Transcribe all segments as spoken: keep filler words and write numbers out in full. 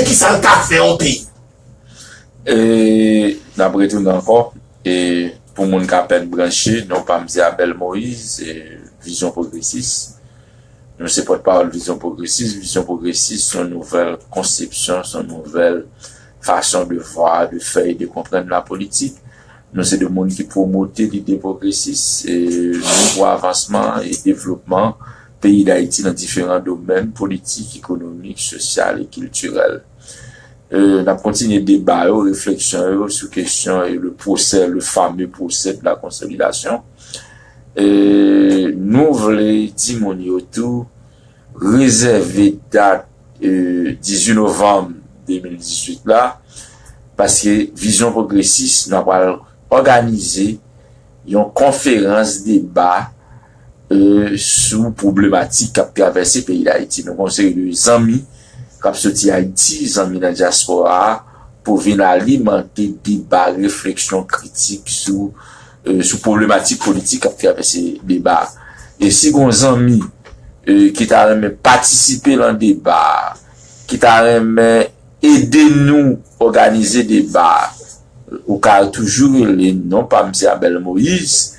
Kisa l ka fè yon peyi? E n ap retounen ankò. E pou moun k apèn branche, non pa m se Abel Moïse, e Vizyon Pwogresis. Nou se pòtpawòl Vizyon Pwogresis. Vizyon Pwogresis se yon nouvèl konsepsyon, se yon nouvèl fason de vwa, de fè e de konprann la politik. Nou se de moun ki pwomote lide pwogresis e nou pou avansman e devlopman peyi Dayiti nan diferan domèn politik, ekonomik, sosyal e kiltirèl. E n ap kontinye deba yo, refleksyon yo sou kesyon e le pwosè, le fameux procès de la consolidation. E nou vle di moun yo tou, rezève dat e dizuit novanm de mil dizuit la, paske Vizyon Pwogresis nan pral òganize yon konferans deba e sou pwoblematik k ap travèse peyi Dayiti. Nou gen yon seri de zanmi k ap soti Ayiti, zanmi nan dyaspora a, pou vin alimante deba, refleksyon kritik sou e sou pwoblematik politik k ap travèse deba a. E si gen yon zanmi e ki ta renmen patisipe nan deba a, ki ta renmen ede nou òganize deba a, ou ka toujou rele non pa m se Abel Moïse,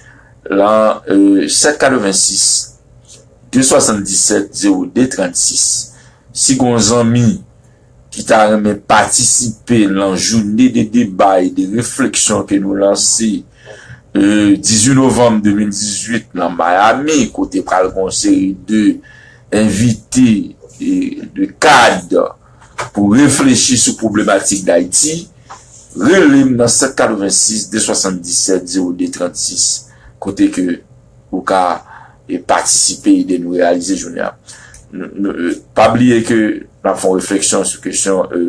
lan e sèt katrevensis de swasanndisèt zewo de trannsis. Si gen yon zanmi ki ta renmen patisipe lan jounen de deba e de refleksyon ke nou lanse e dizuit novanm de mil dizuit lan Miami, kote pral gen yon seri de envite e de kad pou reflechi sou pwoblematik Dayiti, rele m nan sèt katrevensis de swasanndisèt zewo de trannsis, kote ke ou ka e patisipe ede nou reyalize jounen an. Nou- nou- e, pa bliye ke n ap fè yon refleksyon sou kesyon e,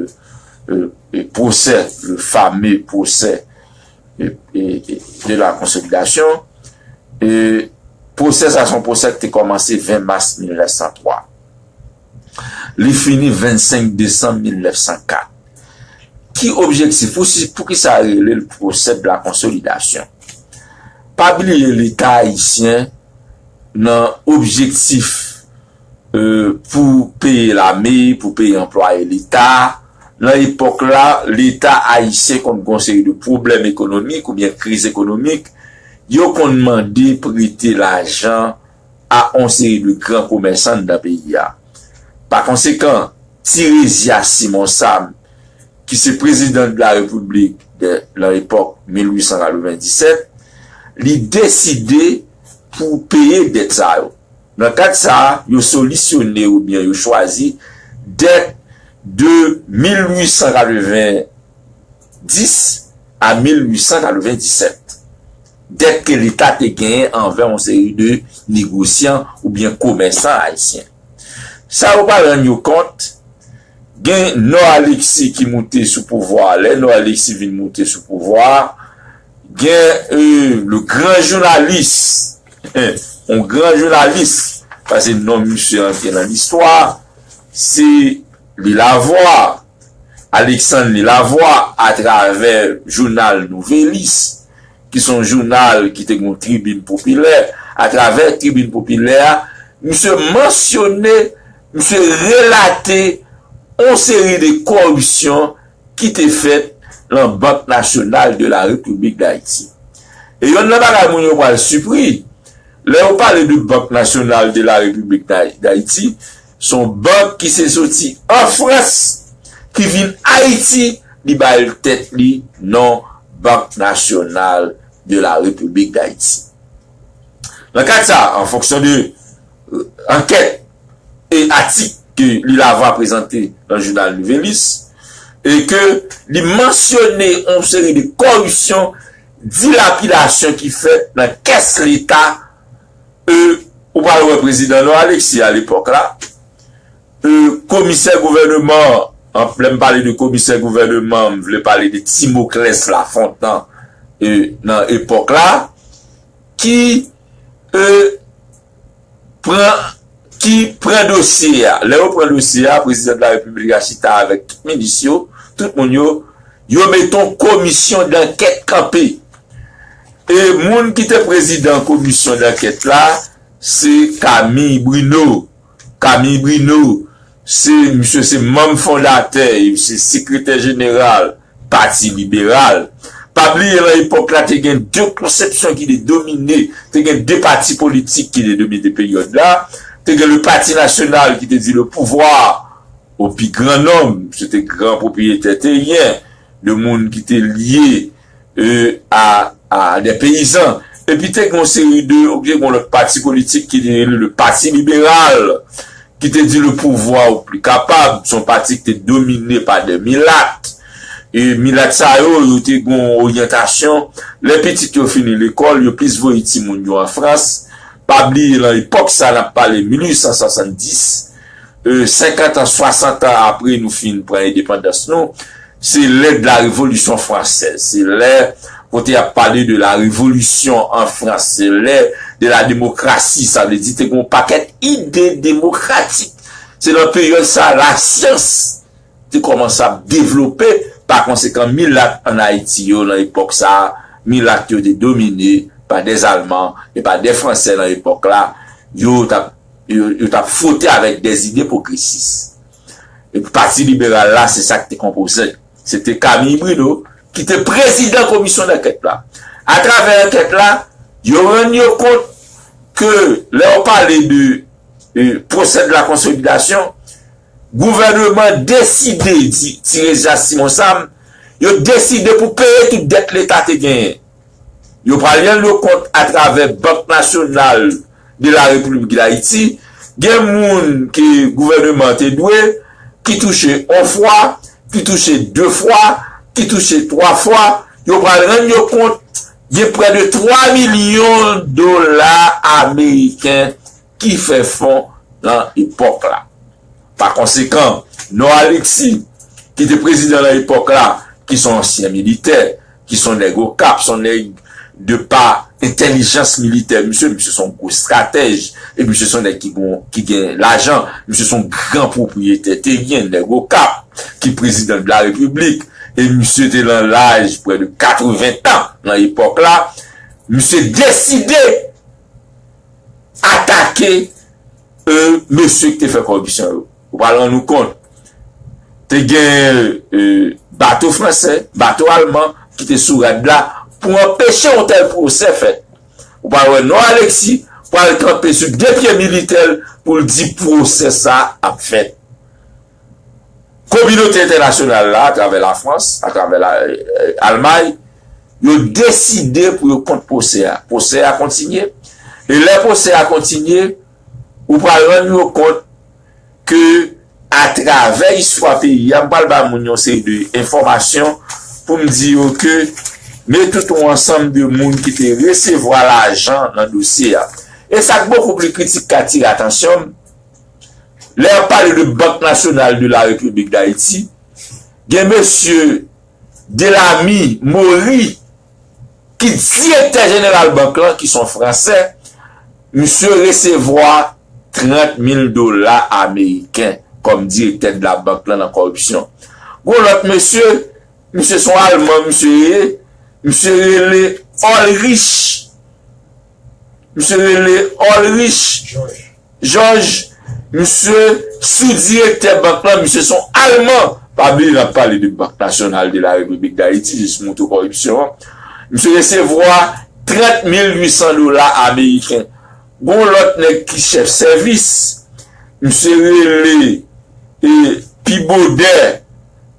e, e pwosè, le fameux procès e, e, e, de la consolidation. E pwosè sa se yon pwosè ki te kòmanse ven mas mil nèf san twa. Li fini vennsenk desanm mil nèf san kat. Ki objektif? Pou si- poukisa rele l procès de la consolidation? Pa bliye Leta ayisyen nan objektif e, pou peye lame, pou peye anplwaye Leta. Nan epòk la, Leta ayisyen konn gen yon seri de pwoblèm ekonomik oubyen kriz ekonomik, yo konn mande prete lajan a yon seri de gran komèsan anndan peyi a. Pa konsekan, Tirezya Simon Sam, ki se prezidan de la Repiblik de, nan epòk mil wi san katrevenndisèt, li deside pou peye dèt sa yo. Nan kad sa a, yo solisyone oubyen yo chwazi dèt de mil wi san katrevenndis a mil wi san katrevenndisèt. Dèt ke Leta te genyen anvè yon seri de negosyan oubyen komèsan ayisyen. Sa yo pa rann yo kont, gen Nò Alexis ki moute sou pouvwa a. Lè Nò Alexis vin moute sou pouvwa a, gen e, le gran jounalis, yon gran jounalis, paske non misye antre nan listwa, se Lilavwa, Alexandre Lilavwa, atravè jounal Nouvelis, ki se yon jounal ki te gen yon tribin popilè. Atravè tribin popilè a, misye mansyone, misye relate yon seri de kòripsyon ki te fèt nan Bank Nasyonal de la Repiblik Dayiti. E yonn nan bagay moun yo pral sipri, lè yo pale de Bank Nasyonal de la Repiblik Day- Dayiti, se yon bank ki se soti an Frans, ki vin Ayiti, li bay tèt li non Bank Nasyonal de la Repiblik Dayiti. Nan kad sa, an fonksyon de e, ankèt e atik ke Lilavwa prezante nan jounal Nouvelis, e ke li mansyone yon seri de kòripsyon, dilapidasyon ki fèt nan kès Leta, e, ou pral wè prezidan Nò Alexis alepòk la, e, komisè gouvènman, an, lè m pale de komisè gouvènman, m vle pale de Timoklès Lafontan, e, nan epòk la, ki e, pran ki pran dosye a. Lè yo pran dosye a, prezidan de la repiblik la chita avèk tout minis yo, tout moun yo, yo mete yon komisyon dankèt kanpe. E moun ki te prezidan komisyon dankèt la, se Camille Bruno. Camille Bruno, Se, misye se manm fondatè, e se sekretè jeneral Pati Liberal. Pa bliye, nan epòk la, te gen de konsepsyon ki te domine, te gen de pati politik ki te domine peryòd la. Te gen le Pati Nasyonal ki te di le pouvoir au plus grand nombre, se te gran pwopriyetè teryen, de moun ki te lye e, a, a de peyizan. Epi te gen yon seri de, te gen yon lòt pati politik ki te rele le Pati Liberal, ki te di le pouvoir au plus capable, se yon pati ki te domine pa de milat. E milat sa yo, yo te gen yon oryantasyon. Lè pitit yo fini lekòl, yo plis voye timoun yo an Frans. Pa bliye, nan epòk sa, n ap pale mil uit san swasanndis, e, senkant an, swasant an apre nou fin pran endepandans nou, se lè de la Révolution Française, se lè kote y ap pale de la révolution en France, se lè de la démocratie, sa vle di te gen yon pakèt ide demokratik. Se nan peryòd sa lasyans te kòmanse ap devlope. Pa konsekan, milat ann Ayiti yo, nan epòk sa a, milat yo te domine pa dèzalman e pa dè fransè nan epòk la. Yo t ap, yo, yo t ap fwote avèk dèzide pwogresis. E Pati Liberal la, se sa k te konpoze l. Se te Camille Bruno ki te prezidan komisyon dankèt la. Atravè ankèt la, yo rann yo kont ke lè yo pale de, e, procès de la consolidation, gouvènman deside, di Tiresias Simon Sam, yo deside pou peye tout dèt Leta te genyen. Yo pral rann yo kont atravè Bank Nasyonal de la Repiblik d Ayiti, gen moun ke gouvènman te dwe, ki touche yon fwa, ki touche de fwa, ki touche twa fwa. Yo pral rann yo kont, gen prè de twa milyon dola ameriken ki fè fon nan epòk la. Pa konsekan, Nò Alexis, ki te prezidan nan epòk la, ki se yon ansyen militè, ki se yon nèg Okap, se yon nèg de pa entèlijans militè, misye, misye se yon gwo estratèj, e misye se yon nèg ki gon, ki gen lajan, misye se yon gran pwopriyetè teryen, nèg Okap, ki prezidan de la Repiblik, e misye te nan laj prè de katreven tan nan epòk la, misye deside atake, e, mesye ki te fè kòripsyon yo. Ou pral rann ou kont. Te gen, e, bato fransè, bato alman ki te sou rad la pou anpeche yon tèl pwosè fèt. Ou pral wè Nò Alexis pral kanpe sou de pye militè l pou l di pwosè sa ap fèt. Kominote entènasyonal la, atravè Lafrans, atravè la, e, Almay, yo deside pou yo kont pwosè a. Pwosè a kontinye. E lè pwosè a kontinye, ou pral rann yo kont ke atravè istwa peyi a, m pral ba moun yon seri de enfòmasyon pou m di yo ke men tout yon ansanm de moun ki te resevwa lajan nan dosye a. E sa k bokou pli kritik k atire atansyon m, lè y ap pale de Banque Nationale de la République d'Haïti, gen mesye Delamy Maury, ki direktè jeneral bank lan, ki se yon fransè, misye resevwa trant mil dola ameriken kòm direktè de la bank lan nan kòripsyon. Gon lòt mesye, misye se yon alman, misye ye, misye rele Ulrich. Misye rele Ulrich Georges, misye sou direktè bank lan, misye se yon alman. Pa bliye, n ap pale de Banque Nationale de la République d'Haïti, jis moutre kòripsyon an. Misye resevwa trant mil uit san dola ameriken. Gon lòt nèg ki chèf sèvis, misye rele, e, Pibodè,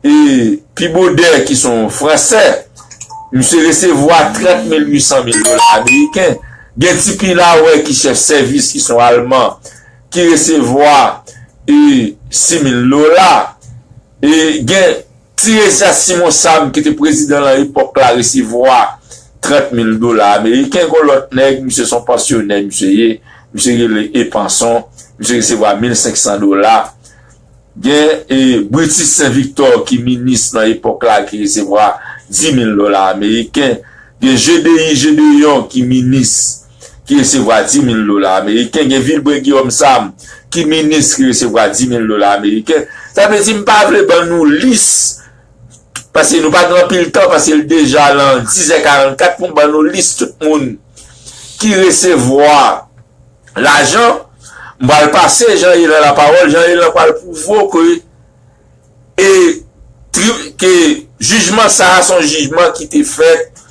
e, Pibodè ki se yon fransè, misye resevwa trant mil uit san mil dola ameriken. Gen Ti Pilawè ki chèf sèvis, ki se yon alman, ki resevwa, e, sis mil dola. E gen Tiresias Simon Sam, ki te prezidan lan epòk la, resevwa trant mil dola ameriken. Gon lòt nèg, misye se yon pansyonè, misye ye, misye rele Epanson, misye resevwa mil senk san dola. Gen, e, Brutus Saint Victor ki minis nan epòk la ki resevwa dis mil dola ameriken. Gen G D I Gédéon ki minis ki resevwa dis mil dola ameriken. Gen Vilbrun Guillaume Sam ki minis ki resevwa dis mil dola ameriken. Sa vle di m pa vle ban nou lis, paske nou pa gen anpil tan, paske l deja lan dis è karannkat pou m ban nou lis tout moun ki resevwa lajan, M pral pase Jean Elan lapawòl. Jean Elan pral pwouve w ke, e, tri, ke jijman sa a se yon jijman ki te fèt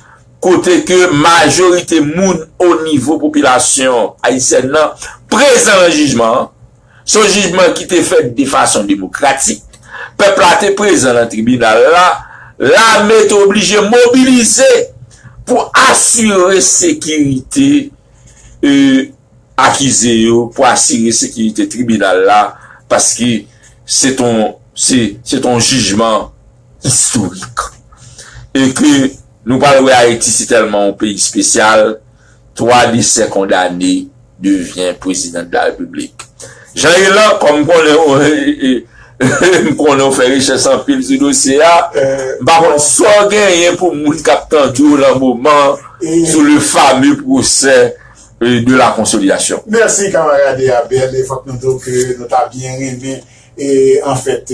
kote ke majorite moun o nivo popilasyon ayisyèn nan prezan nan jijman an. Se yon jijman ki te fèt de fason demokratik. Pèp la te prezan nan tribinal la. Lame te oblije mobilize pou asire sekirite, e, akize yo, pou asire sekirite tribinal la, paske se ton, se, se ton jijman istorik. E ke nou pral wè Ayiti se tèlman yon peyi espesyal, twa desè kondane devyen prezidan de la repiblik. Jean Elan, kòm m konnen, m konnen w fè rechèch anpil sou dosye a, m pa konn sa w genyen pou moun k ap tande w nan moman sou le fameux procès, euh, de la consolidation. Mèsi, kamarad Abel. E fòk nou di w ke nou ta byen renmen, e, anfèt,